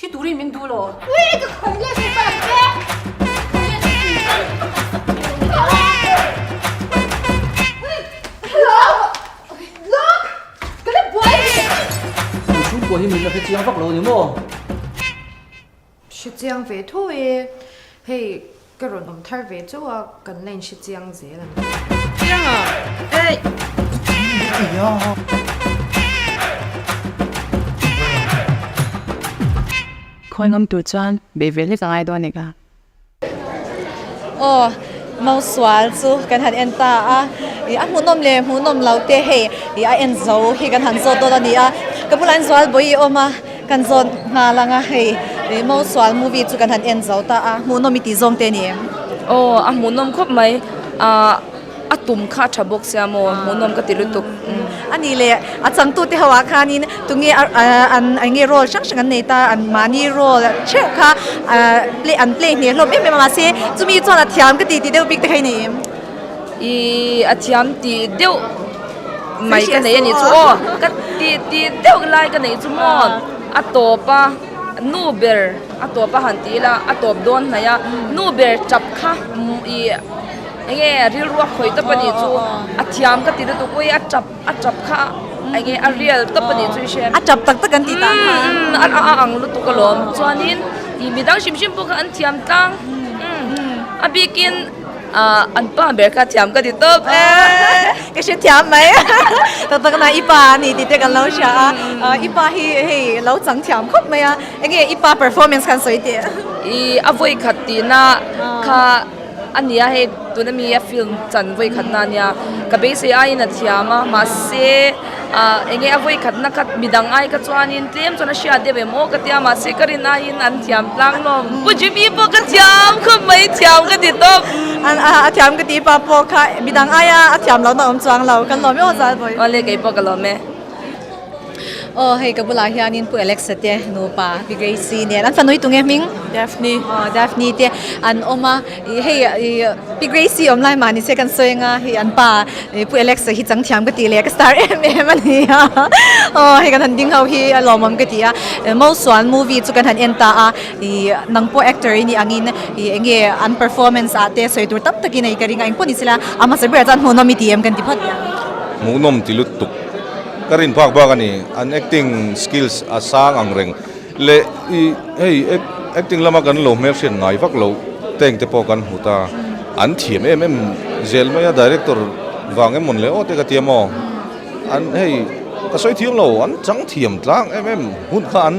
Thi turin min duh lo. Ui ka khawih leh thei palh ang che. Kan chhungkua hi min la hre chiang vak lo ni maw? Hre chiang ve tho e. Hei ka rawn awm thar ve chauh a, kan la inhre chiang zel a ni. Chiang a? Ei! Khawi ngam tur chuan bei ve hlek a ngai dawn eka. Aw, Mausual chu kan han en ta a, ih a hmuhnawm leh hmuhnawm lo te hei ih a en zo hi kan han zawt dawn a ni a, ka bulah hian zual bawi awm a, kan zawt nghal ang a hei ih Mausual movie chu kan han en zo ta a, hmuhnawm i tih zawng te a ni em? Aw, a hmuhnawm khawp mai, ah. A tum kha a tha bawk sia maw, hmuhnawm ka ti lutuk. A nih leh a changtute ho ah khanin tunge an eng nge role hrang hrang an nei ta, an mahni role theuh kha play an play hneh hlawm em em a mahse chumi chuan a thiam ka ti tih deuh bik te kha i nei em? Ih a thiam tih deuh mai ka nei a nih chu aw, ka ti tih deuh lai ka neih chu maw a tawp a nu ber a tawp a han ti ila a tawp dawn hnaih a nu ber tap kha ih. Enge rilru a khawih tawp a nih chu a thiam ka ti lutuk ui a tap a tap kha enge a real tawp a nih chu i hria A tap tak tak an tih tah kha. Umm a a ang lutuk alawm chuanin ih midang hrim hrim pawh kha an thiam tlang umm a bikin ah an pa ber kha a thiam ka ti tawp e. Ka hre thiam mai tak tak na i pa a ni tih te kan lo hria a i pa hi hei lo chang thiam khawp mai a enge i pa performance khan sawi teh. Ih a vawi khat tihna kha. A nia hei tuna mi a film chan vawi khatna a nia ka beisei aiin a thiam a mahse ah eng nge a vawi khatna kha midang ai kha chuanin tlem chuan a hriat deuh em aw ka tia mahse ka rin aiin an thiam tlang hlawm Pu Jimmy pawh ka thiam khawp mai thiam ka ti tawp. A thiam ka ti pa pawh kha midang aia a thiam lohna awm chuang lo kan lawm em aw Zalbawi. Awle kei pawh ka lawm e. Aw hei ka bulah hianin Pu Alexa te nupa Pi Gracie nen an fanu hi tunge hming? Daphne. Aw Daphne te an awm a ih hei ih Pi Gracie awm lai mah ni se kan sawi anga hei an pa Pu Alexa hi chang thiam ka tih leh ka star em em a ni a aw hei kan han ding ho hi a lawmawm ka ti a Mausual movie chu kan han en ta a ih nang pawh actor i nih angin ih eng nge an performance ah te sawi tur tam takin a i ka ring a engpawh ni sela a hmasa berah chuan hmuhnawm i ti em kan ti phawt ang. Hmuhnawm ti lutuk. Ka rin phak bak a ni, an acting skills a sang ang reng leh i hei acting lama kan lo hmelhriat ngai vak lo tank te pawh kan hmu ta, an thiam em em zel mai a director vang em mawn le aw te ka tia maw, an hei ka sawi thiam lo an chang thiam tlang em em hun kha an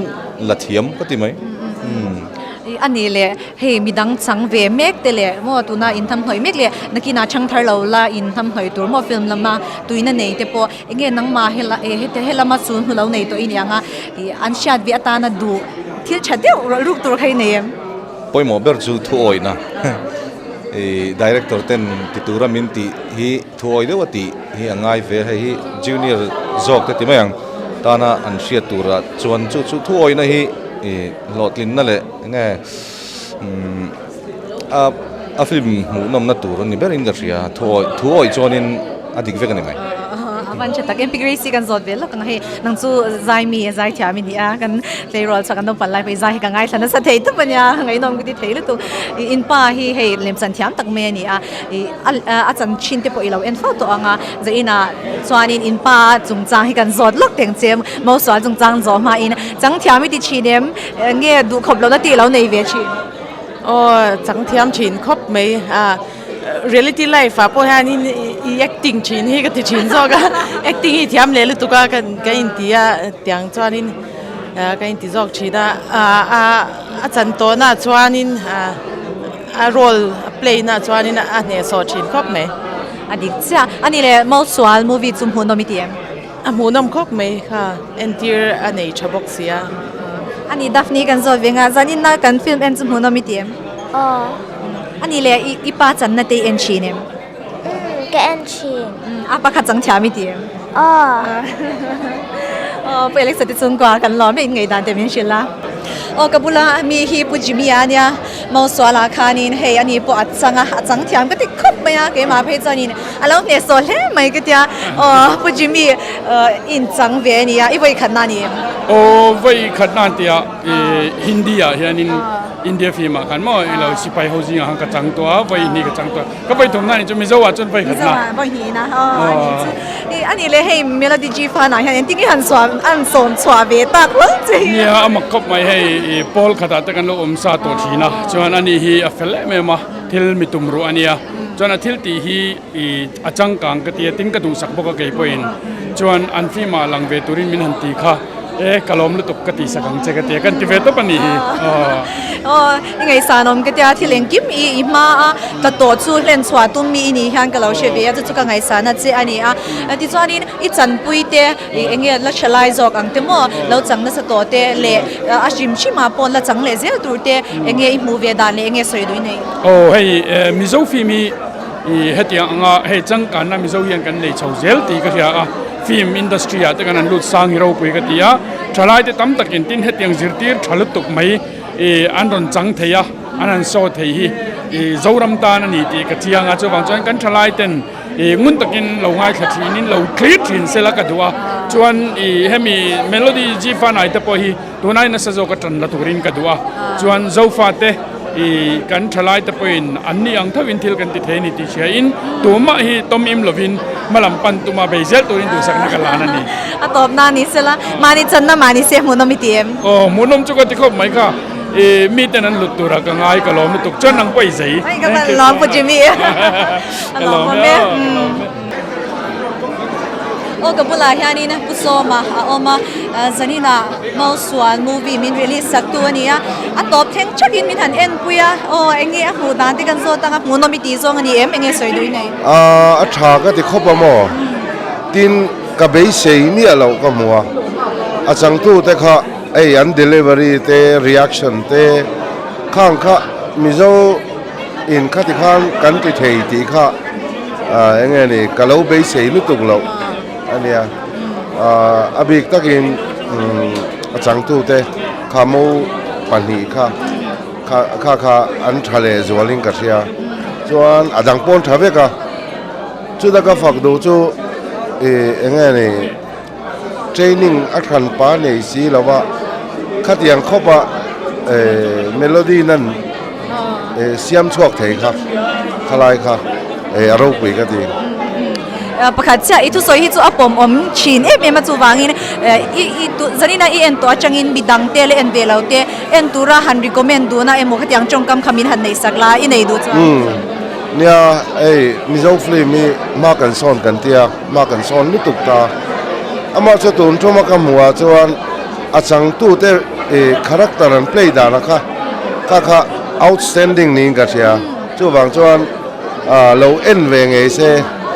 la thiam ka ti mai. A nih leh Hei midang chang ve mek te leh maw tuna inhnamhnawih mek leh nakinah chang thar lo la inhnamhnawih tur maw film lama tuina nei te pawh enge nangmah hela eh heti helama chu hnu lo nei tawh i ni ang a ih an hriat ve atana duh thil tha deuh rawlh ruk tur kha i nei em? Pawimawh ber chu thuawihna ih director ten ti tura min tih hi thuawih deuh a tih hi a ngai ve hei hi junior zawk te ti mai ang tana an hriat turah chuan chu chu thuawihna hi ih hlawhtlinna leh Enge a a film hmuhnawmna tur a ni berin ka hria thuawih thuawih chuanin a dik vek a ni mai. A van tha tak em Pi Gracie kan zawt ve lawk ang hei nang chu zai mi zai thiam i ni a kan tleirawl chhuak an naupang lai pawh i zai hi ka ngaithla nasa thei tawp a nia ngaihnawm ka ti thei lutuk in pa hi hei lemchan thiam tak mai a ni a ih a chanchin te pawh i lo en fo tawh ang a zainah chuanin in pa chungchang hi kan zawt lawk teng che Mausual chungchang zawh hmain chang thiam i ti thin em? Nge duh khawp lohna tih lo nei ve thin? Aw chang thiam thin khawp mai a reality life ah pawh hian i acting thin hi ka ti thin zawk a acting hi thiam leh lutuk a ka inti a tiang chuanin ka inti zawk thin a a chan tawhna chuanin a role a play na chuanin a hnehsawh thin khawp mai. A dik chiah. A nih leh Mausual movie chu hmuhnawm i ti em? A hmuhnawm khawp mai kha entir a nei tha bawk sia. A ni Daphne kan zawt ve nga zanin na kan film en chu hmuhnawm i ti em? Aw. A ni leh i pa channa te i en thin em? Umm ka en thin. A pakhat chang thiam i ti em? Aw. Aw Pu Alex-a te chungkua kan lawm e in ngaihdan te min hrilh a. Aw ka bula mi hi Pu Jimmy-a ania Mausuala khanin hei ani pawh a chang a, a chang thiam ka ti khawp mai a, keimah phei chuanin a lo hnehsawh hle mai ka tia. Aw Pu Jimmy in chang ve a nia, i vawi khatna a ni em? Aw vawi khatna an tia Hindi ah hianin India film ah khan maw ilo sipai ho zingah khan ka chang tawh a, vawi hnih ka chang tawh a, ka vawi thawmna a nih chu Mizo ah chuan vawi khatna. Mizo ah vawi hnihna aw a nih chu. I a nih leh hei Melody G fan ah hian engtin nge han suam an sawm chhuah ve tak hlawm che hi. Nia a mak khawp mai hei i pawl khatah te kan lo awm sa tawh thin a, chuan ani hi a fel em em a, thil mi tum ruh a nia, chuan a thil tih hi i a changkang ka ti a, tin ka duhsak bawk a kei pawhin chuan an film ah lang ve turin min han ti kha. E ka lawm lutuk ka tihsak ang che ka ti a, kan ti ve tawp a nih hi. Aw, i ngaihsan awm ka tia, thil engkim i i hma a, ka tawh chu hlen chhuah tum mi i nih hian ka lo hre ve a, chu chu ka ngaihsan a che a ni a. Tichuanin i chanpui te i eng nge la tha lai zawk ang te maw, lo chang nasa tawh te leh a hrim hrim ah pawh la chang leh zel tur te eng nge i hmuh ve dan leh eng nge sawi duh i nei? Aw hei Mizo film hi i hetiang anga hei changkanna Mizo hian kan nei chho zel tih ka hria a. Film industry ah te kan an lut sang hi ropui ka ti a, thalai te tam takin tin hetiang zirtir tha lutuk mai ih an rawn chang thei a, an han show thei hi ih Zoram tan a ni tih ka chiang a, chuvang chuan kan thalai ten ih ngun takin lo ngaithla thinin lo thlir thin sela ka duh a, chuan ih hemi Melody G Fanai te pawh hi tunai nasa zawk a tan la turin ka duh a, chuan Zofa te ih kan thalai te pawhin an ni ang tho in thil kan ti thei a ni tih hria in tumah hi tawm im lovin hmalam pan tuma bei zel turin duhsakna ka lan a ni. A tawpna ni sela, mahni channa mahni se hmuhnawm i ti em? Aw, hmuhnawm chu ka ti khawp mai kha, ih miten an lut tura ka ngai ka lawm lutuk chuan nang pawh i zei. Ai ka van lawm Pu Jimmy. Ka lawm e. Aw ka bulah hianin Pu Sawma a awm a, Zaninah Mausual movie min release sak tu a ni a, a tawp thleng thakin min han en pui a, aw eng nge a hmuh dan te kan zawt ang a, hmuhnawm i tih zawng a ni em, eng nge sawi duh i nei? A tha ka ti khawp a maw? Tin ka beisei miah loh ka hmu a, a changtu te kha hei an delivery te reaction te khang kha Mizo in khati khan kan ti thei tih kha eng nge ni ka lo beisei lutuk loh a nia. A bik takin a changtute kha mo pahnih kha kha kha an tha leh zualin ka hria. Chuan a dang pawh an tha vek a, chuta ka fak duh chu eng nge ni training a hran pa nei si lo a, khatiang khawpa melody nan siam chhuak thei kha khalai kha a ropui ka ti. Pakhat chiah i thusawi hi chu a pawm awm thin em em a chuvangin i i zanina i en tawh atangin midang te leh en ve lo te en tura han recommend duhna emaw khatiang tawngkam kha min han neih sak la i nei duh chuan. Nia hei Mizo film hi hma kan sawn kan tia. Hma kan sawn lutuk ta. Amah chu tun thuma ka hmuh ah chuan a changtute ih character an play dan a kha kha kha outstanding niin ka hria. Chuvang chuan ah lo en ve ngei se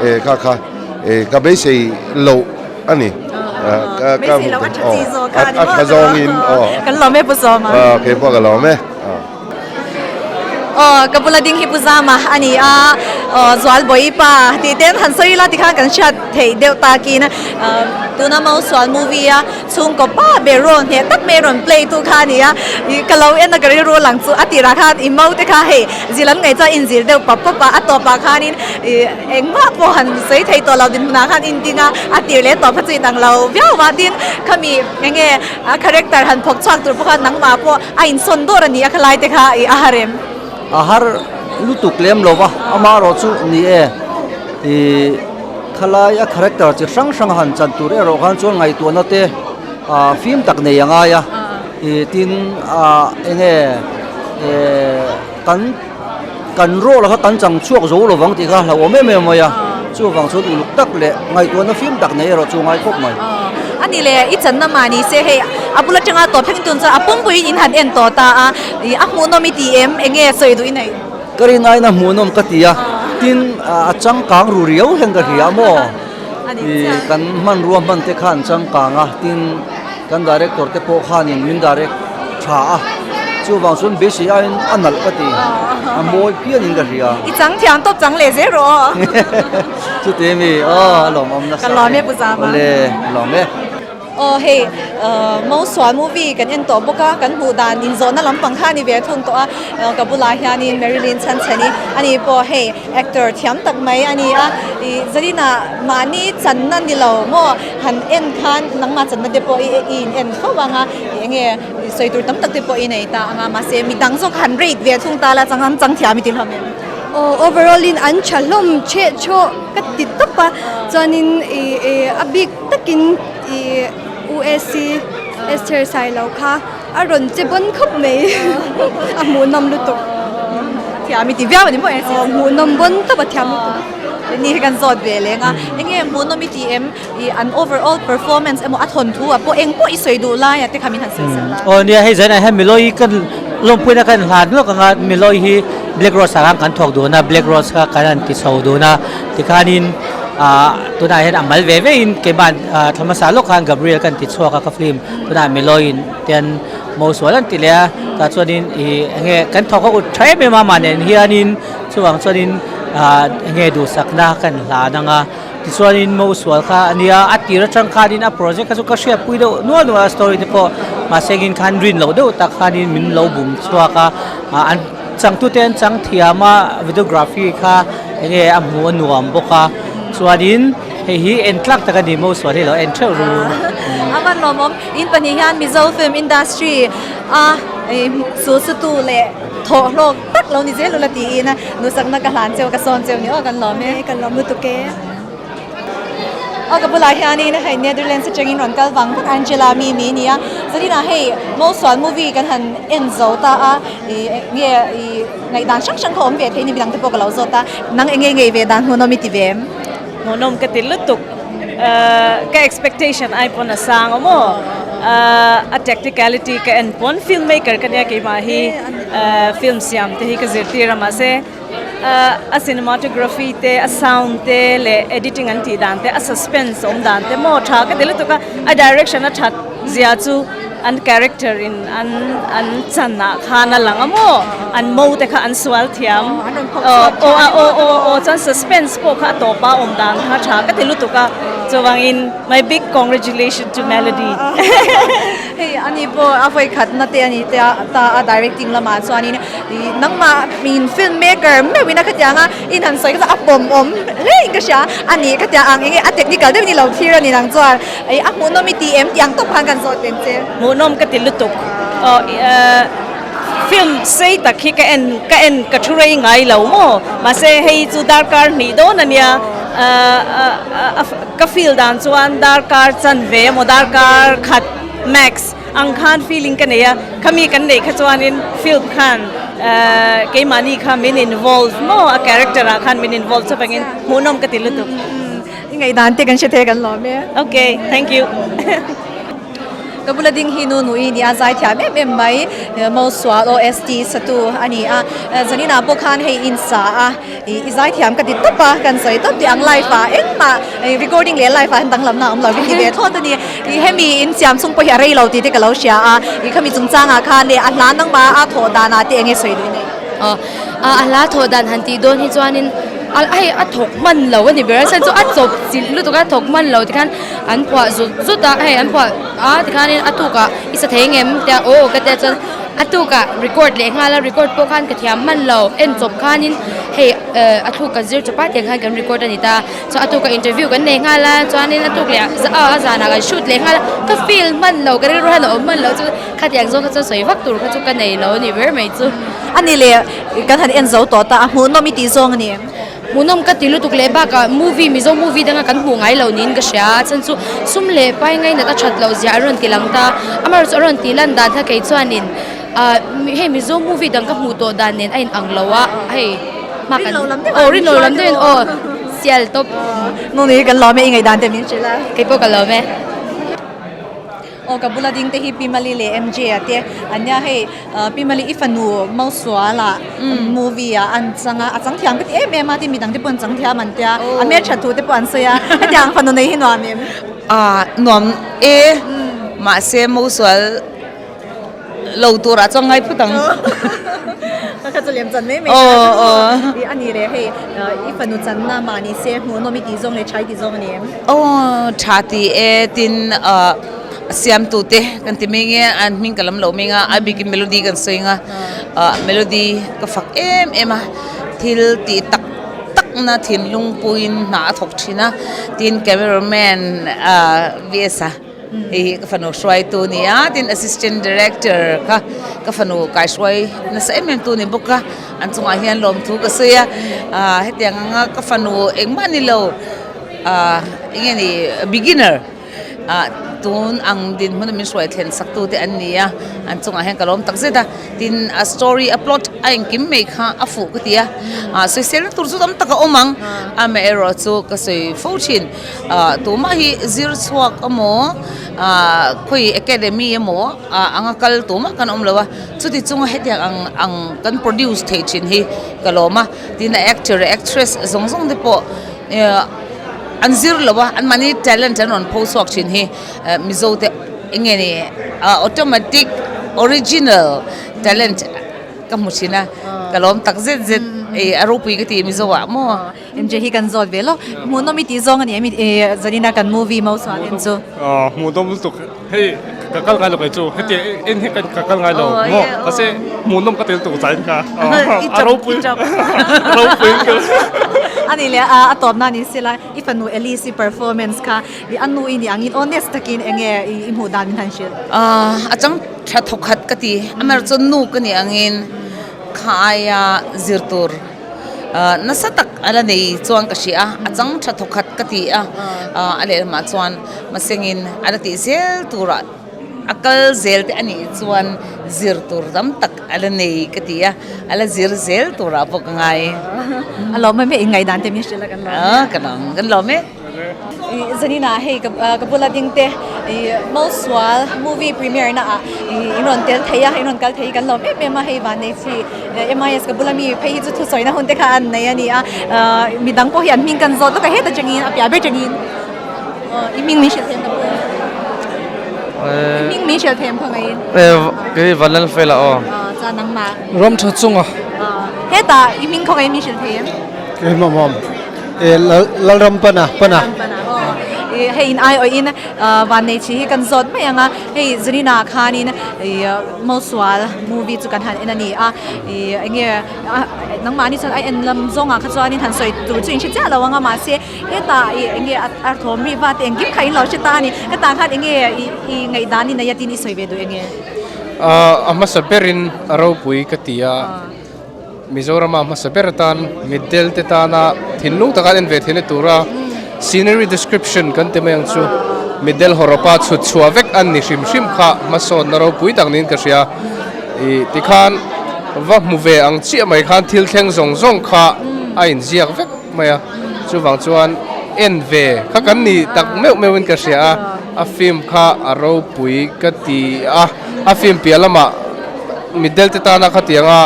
ih kha kha ih ka beisei loh a ni. Ka beisei loh a tha chi zawk a ni maw? A tha zawngin aw. Kan lawm e Pu Sawma. Keipawh ka lawm e. Aw ka bula ding hi Pu Zama a ni a, aw Zualbawi pa tih ten han sawi ila tikhan kan hriat theih deuh takin tuna Mausual movie a chhungkaw pa ber rawn hneh tak mai rawn play tu kha a ni a, ih ka lo en a ka rilru lang chu a tirah khan i mau te kha hei zil an ngaih chuan inzir deuh pap pap a, a tawpah khanin ih engmah pawh han sawi thei tawh lo dinhmunah khan inding a, a tir leh tawp kha chu inang lo viau a, tin khami enge a character han phawk chhuak tur pawh khan nangmah pawh A insawn dawr a ni a khalai te kha i a har em? A har lutuk lem lo va, amaherawh chu ni e, i khalai a character chi hrang hrang han chan tur erawh khan chuan ngaihtuahna te ah fim tak nei a ngai a, i tin ah eng nge kan kan role kha kan chang chhuak zo lo vang tih kha hlauhawm em em mai a, chuvang chuan uluk tak leh ngaihtuahna fim tak nei erawh chu ngai khawp mai. A ni le, i channa mah ni se hei a bul atanga tawp thleng tun chuan a pumpuiin in han en tawh ta a, ih a hmuhnawm i ti em? Eng nge sawi duh i neih? Ka rin aiin a hmuhnawm ka ti a, tin a changkang ru riau hian ka hria maw? Ih kan hmanrua hman te kha an changkang a, tin kan director te pawh khanin min direct tha a, chuvang chuan beisei aiin a nalh ka ti, a mawi phianin ka hria. I chang thiam tawp chang leh zel rawh aw. Chuti mi aw a lawmawm nasa. Ka lawm e Pu Zama. Awle, lawm e. Aw hei Mosual movie kan en tawh bawk a, kan hmuh dan inzawhna lampang kha a ni ve thung tawh a, ka bulah hianin Marilyn Chhanchhani a ni pawh hei actor thiam tak mai a ni a, ih Zarina mahni channa ni lo maw han en khan nangmah channa te pawh i in en fo ang a, ih enge sawi tur tam tak te pawh i nei ta ang a, mahse midang zawk han rate ve thung ta la chang an chang thiam i ti hlawm em? Aw overall in an tha hlawm chheh chhawh ka ti tawp a, chuanin ih a bik takin ih USC Esther Sailo kha a rawn che bawn khawp mai a hmuhnawm lutuk. A thiam i ti viau a ni maw Esther? Aw hmuhnawm bawn tawp a thiam lutuk. Ni hi kan zawt ve leng a, enge hmuhnawm i ti em? Ih an overall performance emaw a thawnthu ah pawh eng pawh i sawi duh lai ah te kha min han sawi sak la. Aw nia hei zainah hian Milawi kan lawmpuina kan hlan lawk anga Milawi hi Black Rose ah khan kan thawk dun a, Black Rose kha kan han ti chho dun a, tikhanin ah tunah hian a mal ve ve in keimah ah thla hmasa lawk khan Gabriel kan ti chhuak a ka film tunah Milawi in ten Mosual an ti leh a, tah chuanin ih enge kan thawk a ut tha em em a mah nen hianin chuvang chuanin ah enge duhsakna kan hlan anga. Tichuanin Mosual kha a nia, a tir atang khanin a project kha chu ka hriatpui deuh nual nual a story te pawh mahse engin khan rin loh deuh tak khanin min lo bum chhuak a, an changtute an chang thiam a, videography kha enge a hmuh a nuam bawk a, chuanin hei hi en tlak tak a ni Mosual hi lo en theuh ru. A van lawmawm, in pahnih hian Mizo film industry a sulsutu leh thawhhlawk tak lo ni zel ula tiin nusakna ka hlan cheu ka sawn cheu ni aw kan lawm e. Kan lawm lutuk e. Aw ka bulah hianin hei Netherlands atangin rawn kal vang vak Angela mi mi nia zaninah hei Mosual movie kan han en zo ta a ih nge ih ngaihdan hrang hrang kha awm ve thei ni midang te pawh ka lo zawt a nang enge ngei ve dan hmuhnawm i ti ve em? Hmuhnawm ka ti lutuk ka expectation ai pawn a sang awm aw a technicality ka en pawn film maker ka nia keimah hi film siam te hi ka zirtir a mahse a cinematography te a sound te leh editing an tih dan te a suspense awm dan te maw tha ka ti lutuk a a direction a that zia chu an character in an an chan ah khan a lang a maw an mo te kha an sual thiam aw aw a aw aw aw chuan suspense pawh kha a tawp a awm dan kha tha ka ti lutuk a chuvangin my big congratulation to Melody. Hei ani pawh a vawi khatna te a ni te a ta a directing lamah chuanin ih nangmah min film maker meuhin a khatiang a in han sawi kha chuan a pawm awm hle in ka hria a ni khatiang ang enge a technical deuhin i lo thlir a ni nang chuan ih a hmuhnawm i ti em tih ang tawp khan kan zawt veng che. Hmuhnawm ka ti lutuk aw ih film sei tak hi ka en ka en ka thu rei ngai lo maw mahse hei chu darkar hnih dawn a nia ka feel dan chuan darkar chanve emaw darkar khat max ang khan feeling ka nei a khami kan neih kha chuanin film khan keimahni kha min involve maw a character ah khan min involve chuvangin hmuhnawm ka ti lutuk. I ngaihdan te kan hre thei kan lawm e. Ok, thank you. Ka bula ding hi nu nui nia zaithiam em em mai Mosual OST satu a ni a, zaninah pawh khan hei in sa a, i zaithiam ka ti tawp a, kan sawi tawp tih ang live ah engmah recording leh live ah hian danglamna a awm lo ka ti ve thlawt a ni. Hemi in siam chung pawh hi a rei lo tih te ka lo hria a, i khami chungchangah khan leh a hla nangmah a thawh danah te enge sawi duh i nei? Aw, a hla thawh dan han tih dawn hi chuanin a hei a thawk hman lo a ni ber a chhan chu a chawp chilh lutuk a thawk hman lo tikhan an phuah zut zut a hei an phuah a tikhanin a tukah i sa thei ngem tia aw ka tia chuan a tukah record leh nghal a record pawh khan ka thiam hman lo en chawp khanin hei a thluk kan zir chawp a tiang khan kan record a ni ta. Chuan a tukah interview kan nei nghal a, chuanin a tuk leh ah a zanah kan shoot leh nghal a, ka feel hman lo, ka rilru hian a awm hman lo chu khatiang zawng kha chuan sawi vak tur kha chu ka nei lo a ni ber mai chu. A ni le, kan han en zo tawh ta a, hmuhnawm i tih zawng a ni em? Hmuhnawm ka ti lutuk leh bakah movie, Mizo movie danga kan hmuh ngai lo niin ka hria a, chhan chu sum leh pai ngainat a that loh zia a rawn ti lang ta, amaherawhchu a rawn tih lan dan kha kei chuanin ah hei Mizo movie dang ka hmuh tawh dan nen a inang lo a, hei. Rin lo lam deuh aw rin lo lam deuhin aw sial tawp. Nuni hi kan lawm e i ngaihdan te min hrilh a. Kei pawh ka lawm e. Aw ka bula ding te hi Pi Mali leh MJ a te an nia hei Pi Mali i fanu Mausuala movie ah an chang a a chang thiam ka ti em em a tin midang te pawh an chang thiam an tia a hmeltha thu te pawh an sawi a hetiang fanu nei hi nuam em? Ah nuam e mahse Mausual lo tur ah chuan ngai phut ang. Ka kha chu lem chan mai mai i a ni le hei i fanu channa mahni se hmuhnawm i tih zawng leh tha i tih zawng a ni em? Aw tha ti e tin ah. A siamtute kan ti mai nge an hming ka lam loh mai nga a bikin melody kan sawi nga ah melody ka fak em em a thil tih tak tak na thinlung puiin hna a thawk thin a tin camera man ah V_S a hei hi ka fanu hruaitu a ni a tin assistant director kha ka fanu kaihruai nasa em em tu a ni bawk a an chungah hian lawmthu ka sawi a ah hetiang anga ka fanu engmah ni lo ah eng nge ni beginner. ah tun ang dinhmun a min hruai thlen sak tu te an ni a an chungah hian ka lawm tak zet a tin a story a plot a engkim mai kha a fuh ka ti a ah sawisel na tur chu tam tak a awm ang amaherawh chu ka sawi fo thin ah tumah hi zir chhuak emaw ah khawi academy emaw ah anga kal tumah kan awm lo a chuti chunga hetiang ang ang kan produce theih thin hi ka lawm a tin a actor actress zawng zawng te pawh An zir lo a, anmahni talent an rawn pho chhuak thin hi Mizo te eng nge ni automatic original talent ka hmu thin a, ka lawm tak zet zet ei a ropui ka ti Mizo ah maw. MJ hi kan zawt ve lo, hmuhnawm i tih zawng a ni em i zanina kan movie Mausual en chu. Hmuhnawm lutuk hei ka kal ngai lo kei chu heti en hi ka kal ngai lo maw mahse hmuhnawm ka tel tuk zain kha a ropui ropui a ni leh a tawp na ni sela i fanu Alice i performance kha i a nu i ni angin honest takin enge i hmuh dan min han hrilh. A chang tha thawkhat ka ti amaherawhchu chu nu ka ni angin kha aia zir tur Nasa tak a la nei chuan ka hria a, a chang tha thawkhat ka ti a, a lehlamah chuan Masengin a la tih zel turah a kal zel te a nih chuan zir tur tam tak a la nei ka ti a, a la zir zel turah pawh ka ngai. A lawm em e, inngaihdan te min hrilh a kan lawm e. Ka lawm, kan lawm e. Zanina hei ka bula ding te Mausual movie premiere na ah in rawn tel thei a in rawn kal thei kan lawm em em a hei vannei chi MIS ka bula mi phei hi chu thusawi na hun te kha an nei a ni a midang pawh hi an hming kan zawt lawk a heta changin a piah ber changin i hming min hrilh them ka bula i hming min hrilh them khaw ngaiin Kei Vanlalfela aw. Chuan nangmah. Ramtha chunga. Heta i hming khaw ngaiin min hrilh thei em? Keimah mawm. Lalram pana pana. Hei in ai awih in vannei chi hi kan zawt mai ang a, hei Zunina khanin Mausual movie chu kan han en a ni a, enge nangmahni chuan a en lam zawngah kha chuanin han sawi tur chu in hre chiah lo ang a, mahse hetah enge a thawm ri va te engkim kha in lo hre ta a ni, hetah khan enge i ngaihdan i nei a tin i sawi ve duh enge? A hmasa berin a ropui ka ti a. Mizorama hmasa ber atan mitdel te tana thinlung taka an en ve theihna tura scenery description kan ti mai ang chu mitdel hawrawpa chhut chhuah vek an ni hrim hrim kha hmasawnna ropui tak niin ka hria. Ih tikhan va hmu ve ang chiah mai khan thil thleng zawng zawng kha a inziak vek mai a, chuvang chuan en ve kha kan ni tak meuh meuhin ka hria a, a film kha a ropui ka ti a, a film piah lamah. Mitdel te tana khatianga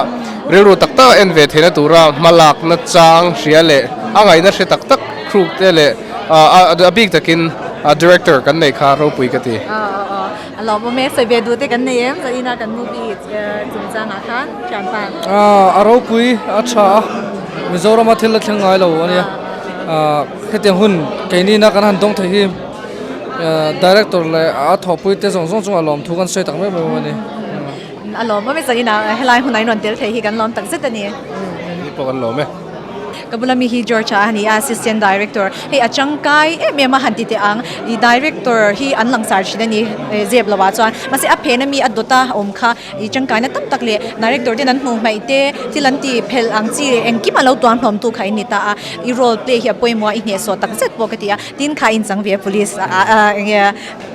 rilru tak tak a en ve theihna tura hmalakna chang hria leh a ngaihna hre tak tak crew te leh a bik takin director kan nei kha ropui ka ti. A lawmawm e, sawi ve duh te kan nei em zaina kan movie chungchangah khan thianpa. A ropui a tha a, Mizorama thil a thleng ngai lo a nia. Hetiang hun keinina kan han dawng thei hi Director leh a thawhpui te zawng zawng chungah lawmthu kan sawi tak meuh meuh a ni. A lawm awm e chuan inah helai hunah in rawn tel thei hi kan lawm tak zet a ni. Ni pawh kan lawm e. Ka bula mi hi George a ni a, Assistant Director. Hei a tangkai em em a han ti teh ang. I Director hi an langsar thin a ni zep lo ah chuan. Mahse a phen ami a dawt a awm kha I tangkaina tam tak leh director ten an hmuh hmaih te, thil an ti phelh ang chi leh engkim a lo tuam hlawm tu kha in ni ta a, i role play hi a pawimawh a, i hnehsawh tak zet pawh ka ti a, tin kha in chang ve a police ah eng nge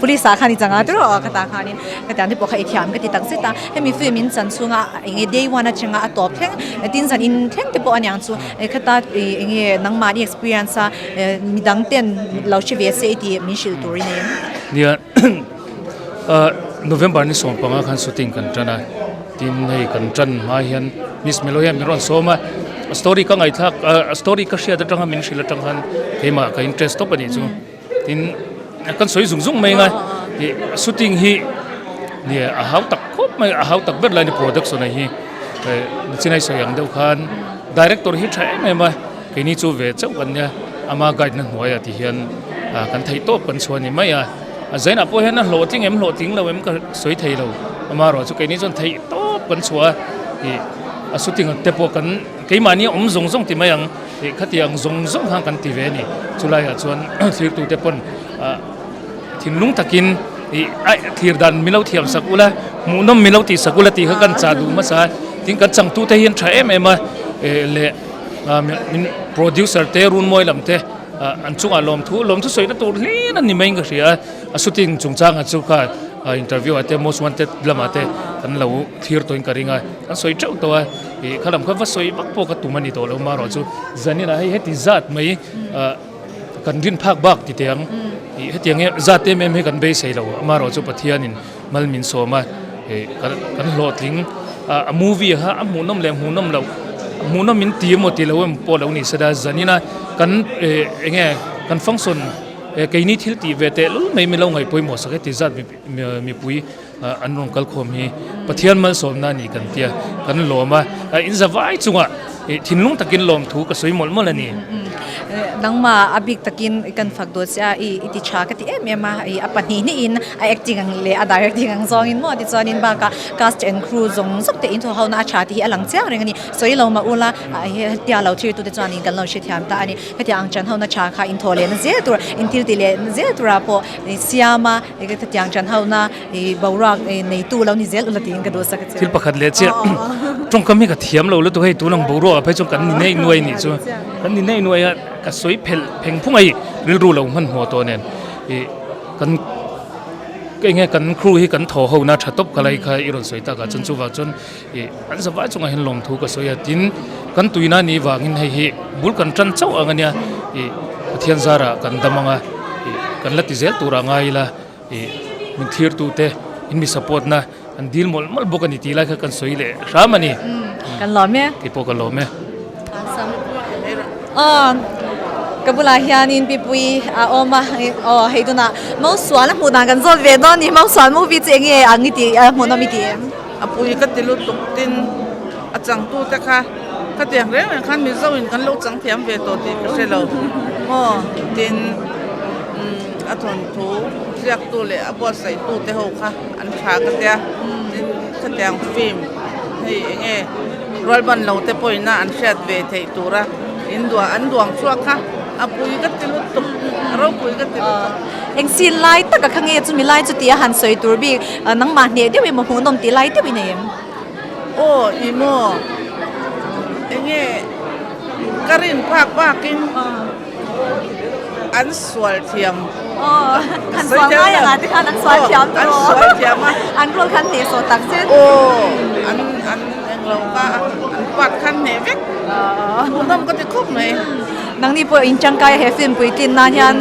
police ah khan i chang a tiraw ka tah khanin ka tiang te pawh kha i thiam ka ti tak zet a, hemi film in chan chhunga eng nge day one atanga a tawp thleng tin zan in thleng te pawh aniang chu khata eng nge nangmahni experience a midang ten lo hre ve se i tih min hrilh tur i nei em? Nia. November ni 15 khan shooting kan tan a, tin hei kan tan hma hian Miss Melo hian min rawn sawm a, a story ka ngaihthlak a story ka hriat atanga min hrilh atang khan keimah ka interest tawp a nih chu, tin kan sawi zung zung mai ang a, ih shooting hi nia a hau tak khawp mai a hau tak ber lai a ni production a hi chinai sawi ang deuh khan director hi tha em em a keini chu ve chauh kan nia ama guide na hnuaiah ti hian kan theih tawp kan chhuah a ni mai a. A zainah pawh hian a hlawhtling em hlawhtling lo em ka sawi thei lo. Amaherawh chu keini chuan theih tawp kan chhuah a, ih a shooting te pawh kan keimahni awm zawng zawng ti mai ang ih khatiang zawng zawng khan kan ti ve a ni. Chulaiah chuan thirtute pawn ah thinlung takin ih aih thlir dan min lo thiam sak ula, hmuhnawm min lo tih sak ula tih kha kan chah duh hmasa a. Tin kan changtute hian tha em em a eh leh ah producer te runmawi lam te. An chungah lawmthu lawmthu sawina tur hlir a ni maiin ka hria a, a shooting chungchangah chu kha interview ah te most wanted lamah te kan lo thlir tawhin ka ring a, kan sawi teuh tawh a, ih kha lam kha va sawi vak pawh ka tum a ni tawh lo marawh chu zaninah hei heti zat mai ah kan rin phak bak ti teh ang ih hetiang hi zat em em hi kan beisei lo amarawh chu Pathianin mal min sawm a ih kan kan hlawhtling a movie kha a hmuhnawm leh hmuhnawm loh hmuhnawm in ti emaw tih lo emaw pawh lo ni se la zanina kan ih eng nge kan function eh keini thil tih ve teh lul mai min lo ngaih pawimawh sak e ti zat mipui an rawn kal khawm hi Pathian malsawmna a ni kan tia kan lawm a in za vai chungah ih thinlung takin lawmthu ka sawi mawlh mawlh a ni. Nangmah a bik takin kan fak dawt che a, i i ti tha ka ti em em a, i a pahnih hnihin a acting ang leh a directing ang zawngin maw tichuanin bakah cast and crew zawng zawng te inthaw hona a tha tih hi a lang chiang reng a ni. Sawi lo mah ula hetia lo thlir tute chuanin kan lo hrethiam ta a ni. Hetiang ang chan hona tha kha inthaw lehna zel tur, inthil ti lehna zel turah pawh siam a, hetiang chan hona I boruak neitu lo ni zel ula tiin ka duhsak a che. Thil pakhat leh chiah tawngkam hi ka thiam lo lutuk hei tun ang boruak ah phei chuan kan ni neih nuai nih chu kan ni neih nuai a ka sawi phelh pheng phung a i rilru lo hmanhmawh tawh nen i kan eng nge kan crew hi kan thaw ho na tha tawp ka lai kha i rawn sawi tak ah chuan chuvang chuan i an zavai chungah hian lawmthu ka sawi a tin kan tuina nih vangin hei hi bul kan tan chauh ang a nia i Pathian zarah kan dam ang a i kan la ti zel tur ah ngai ila. Ih min thlirtute in mi support na an dil mawlh mawlh bawk a ni tih lai kha kan sawi leh hram a ni. Kan lawm e. Kei pawh ka lawm e. Aw ka bulah hianin Pipui a awm a, aw hei tunah Mausual a hmuh dan kan zawt ve dawn a ni. Mausual movie chu eng nge ang i tih a hmuhnawm i tih em? A pui ka ti lutuk tin a changtute kha khatiang reng reng khan Mizo in kan lo chang thiam ve tawh tih ka hre lo maw tin umm a thawnthu ziaktu leh a buatsaihtu te ho kha an tha ka tia tin khatiang film hei eng nge rualban lo te pawhin a an hriat ve theih tura in duah an duang chhuak kha a pui ka ti lutuk a ropui ka ti lutuk. Eng sin lai taka kha nge chumi lai chu tih a han sawi tur bik nangmah hneh deuh emaw hmuhnawm tih lai deuh i nei em? Aw i maw eng nge ka rin phak bakin an sual thiam. Aw an sual ngai ang a tikhan an sual thiam tawh. An sual thiam a. An role khan hneh sawh tak zet. Aw an an englo kha an part khan hneh vek. Hmuhnawm ka ti khawp mai. Nangni pawh in tangkai a he film puitlin nan hian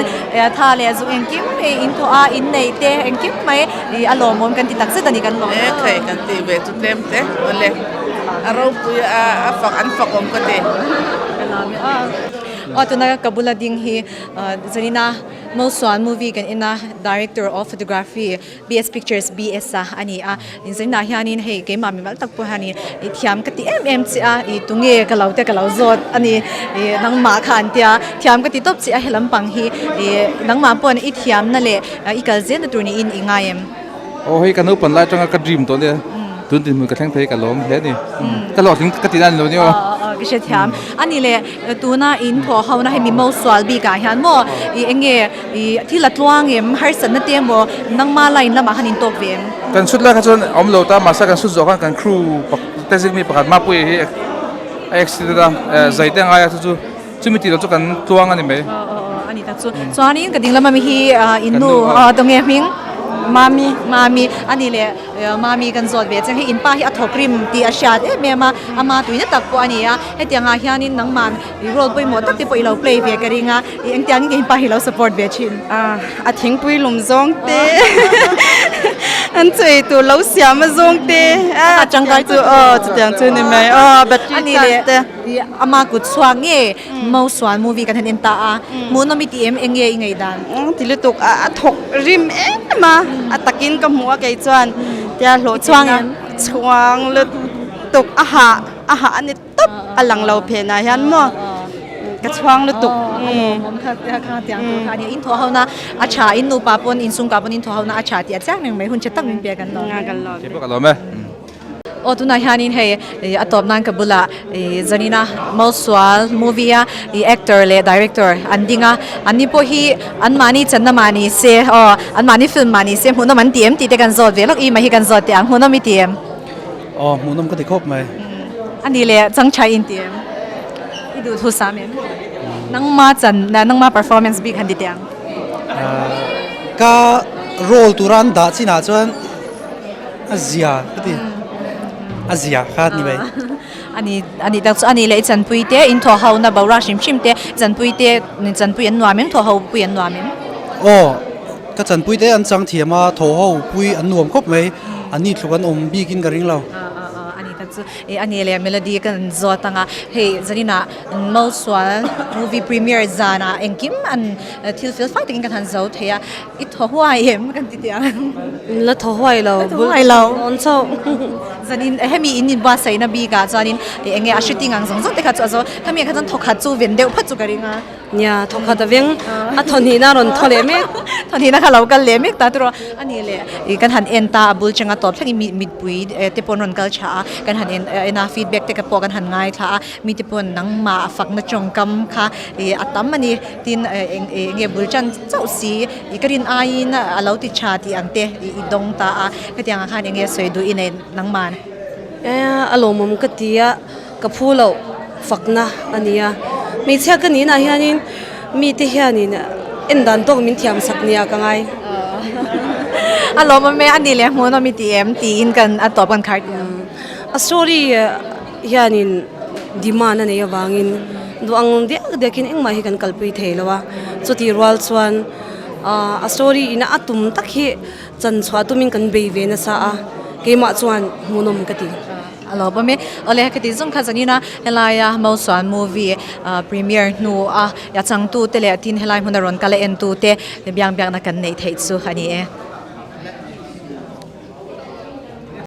tha leh zuk engkim in thawh a in neih te engkim mai a lawmawm kan ti tak zet a ni kan lawm. E khai kan tih ve chu tlem te awle a ropui a a fak an fakawm ka ti. Ka lawm e aw. Aw tuna ka bula ding hi Zanina Mausuan movie kan en a director of photography BS Pictures BS a a ni a, inzainah hianin hei keimah mimal tak pawh hianin i thiam ka ti em em che a, i tunge ka lo te ka lo zawt a ni, i nangmah kha an tia, thiam ka ti tawp che a he lampang hi i nangmah pawhin i thiamna leh i kal zelna tur niin i ngai em? Aw hei ka naupang lai atanga ka dream tawh nia, tun dinhmun ka thleng thei ka lawm hle a ni, ka hlawhtling ka tih na a ni lo nia aw. Ka hrethiam a ni le, tuna in thawh ho na hei mi mosual bikah hian maw i eng nge I thil a tluang em? Harsatna te emaw nangma line lamah khan in tawk ve em? Kan shoot lai kha chuan a awm lo ta, mahse kan shoot zawh khan kan crew te zing mi pakhat Mapuia hi a accident a, zai te a ngai a chu chu chumi tih loh chu kan tluang a ni mai. Aw aw aw a ni tak chu. Chuanin ka ding lama mi hi in nu tunge hming? Mami. Mami a ni leh. Mami kan zawt ve chiang hei in pa hi a thawk rim tih a hriat em em a, ama tuina tak pawh a ni a, hetiang ah hianin nangman i role pawimawh tak te pawh i lo play ve ka ring a, i engtiang in pa hi lo support ve thin? A thingpui lum zawng te, an chei tur lo siam a zawng te, a tangkai chu aw chutiang chu ni mai aw battery charge te. Ama kut chhuak nge Mausuan movie kan han en ta a, hmuhnawm i ti em eng nge i ngaihdan? Ti lutuk a, a thawk rim em a, a takin ka hmu a kei chuan tia hlawh Chhuang em? Chhuang lutuk a hah a hah a ni tawp a lang lo phenah hian maw. ka chhuang lutuk. Awm kha kha tiang tur kha ania in thawh ho na a tha in nupa pawn in chhungkua pawn in thawh ho na a tha tih a chiang reng mai hun tha tak min pek an lawm e. Kei pawh ka lawm e. Aw tunah hianin hei a tawp nan ka bulah Zanina Malsual movie a ih actor leh director an ding a an ni pawh hi an mahni channa mah ni se aw an mahni film mah ni se hmuhnawm an ti em tih te kan zawt ve lawk i mai hi kan zawt teh ang hmuhnawm i ti em? Aw hmuhnawm ka ti khawp mai. A nih leh changtha i inti em? I duh thu sam em? Nangma chan nangma performance bik han ti teh ang. Ka role tura an dah chinah chuan a zia ka ti. A zia kha ni mai. Ani ani tak chu ani leh i chanpui te in thaw ho na boruak hrim hrim te chanpui te chanpui an nuam em thaw ho pui an nuam em? Aw ka chanpui te an chang thiam a thaw ho pui an nuam khawp mai. Ani thluk an awm bikin ka ring lo. Ani tak chu E a ni leh Melody kan zawt ang a, hei zaninah Malsual movie premiere zanah engkim an thil fel fai takin kan han zo thei a, i thaw huai em kan ti teh ang. La thaw huai lo, La thaw huai lo. Dawn chauh. Zanin hemi in inbuatsaihna bikah chuanin eng nge a shooting ang zawng zawng te kha chu a zo, khami ah kha chuan thawkhat chu ven deuh phat chu ka ring a. Nia, thawkhat a veng, a thawhnihna a rawn thaw leh mek. Thawhnihna kha lo kal leh mek ta tiraw. A nih leh, ih kan han en ta a bul changa tawp thlengin mi mipui te pawh an rawn kal tha a, kan han en en a feedback te pawh kan han ngaithla a, mi te paw'n nangmah a fakna tawngkam kha ih a tam a ni. Tin, eng nge bul tan chauh si, ih ka rin aiin a lo ti tha tih ang te ih i dawng ta a, hetiang ah khan eng nge sawi duh i nei nangmah? A lawmawm ka ti a. Ka phu loh fakna a ni a, hmeichhia ka nihna hianin mite hianin en dan tawk min thiam sak nia ka ngai. A lawmawm e, a ni leh hmuhnawm i ti em tiin kan a tawp kan khar tih ang. A story hianin demand a nei avangin duh ang diak diakin engmah hi kan kalpui thei lo a, chutih rual chuan a story ina a tum tak hi chan chhuah tumin kan bei ve nasa a, keimah chuan hmuhnawm ka ti. A lo bawm e. Awle ka tih zawng kha zanin a helaia Mausuan movie premiere hnu a a changtu te leh tin helai hmuna rawn kal a en tu te biang biakna kan neih theih chu a ni e.